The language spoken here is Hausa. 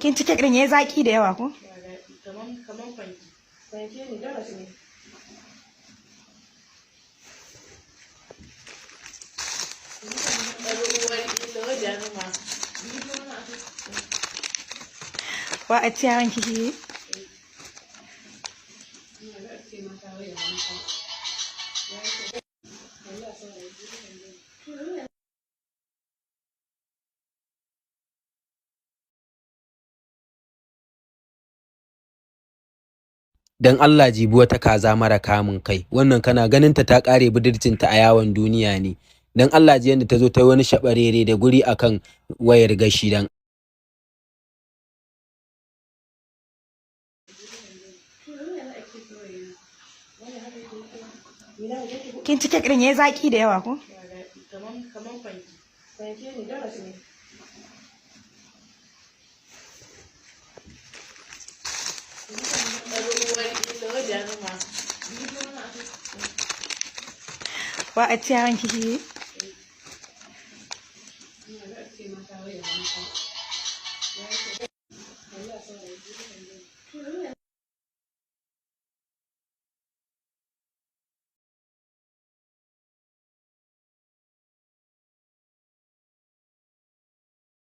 Kin ci kek din yayi zaki da yawa ko? Kaman fanke. Fanke ne, daras ne. Wa a ci yaran kike yi? Don Allah jibi wata kaza mara kamun kai, wannan kana ganinta ta ƙare budurcinta a yawon duniya ne. Don Allah ji yadda ta zo ta yi wani shaɓarere da guri a kan wayar gashi don. Kin ci kek din yayi zaki da yawa ko? Kaman fanke. Fanke ne, daras ne. Wa a ci yaran kike yi?